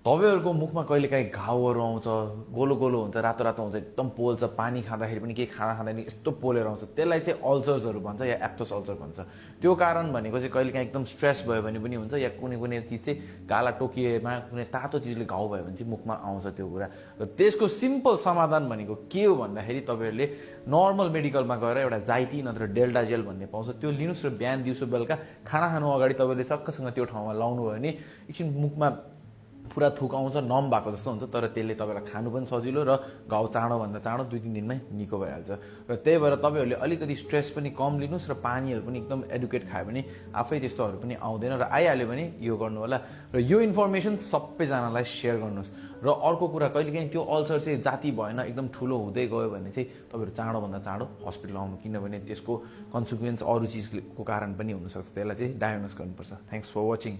तपाईँहरूको मुखमा कहिलेकाहीँ घाउहरू आउँछ, गोलो गोलो हुन्छ, रातो रातो हुन्छ, एकदम पोल्छ, पानी खाँदाखेरि पनि केही खाँदा खाँदैन यस्तो पोलेर आउँछ, त्यसलाई चाहिँ अल्सर्सहरू भन्छ या एप्टोस अल्सर भन्छ। त्यो कारण भनेको चाहिँ कहिलेकाहीँ एकदम स्ट्रेस भयो भने पनि हुन्छ, या कुनै कुनै चिज चाहिँ गाला टोकिएमा कुनै तातो चिजले घाउ भयो भने चाहिँ मुखमा आउँछ त्यो कुरा। र त्यसको सिम्पल समाधान भनेको के हो भन्दाखेरि तपाईँहरूले नर्मल मेडिकलमा गएर एउटा जाइटी नत्र डेल्टा जेल भन्ने पाउँछ, त्यो लिनुहोस् र बिहान दिउँसो बेलुका खाना खानु अगाडि तपाईँले चक्कसँग त्यो ठाउँमा लाउनु भयो भने एकछिन मुखमा पुरा थुक आउँछ, नम भएको जस्तो हुन्छ, तर त्यसले तपाईँलाई खानु पनि सजिलो र घाउ चाँडोभन्दा चाँडो 2-3 दिनमै निको भइहाल्छ। र त्यही भएर तपाईँहरूले अलिकति स्ट्रेस पनि कम लिनुहोस् र पानीहरू पनि एकदम एडुकेट खायो भने आफै त्यस्तोहरू पनि आउँदैन, र आइहाल्यो भने यो गर्नु होला। र यो इन्फर्मेसन सबैजनालाई सेयर गर्नुहोस्। र अर्को कुरा, कहिलेकाहीँ त्यो अल्सर चाहिँ जाति भएन, एकदम ठुलो हुँदै गयो भने चाहिँ तपाईँहरू चाँडोभन्दा चाँडो हस्पिटल आउनु, किनभने त्यसको कन्सिक्वेन्स अरू चिजको कारण पनि हुनसक्छ, त्यसलाई चाहिँ डायग्नोस गर्नुपर्छ। Thanks for watching.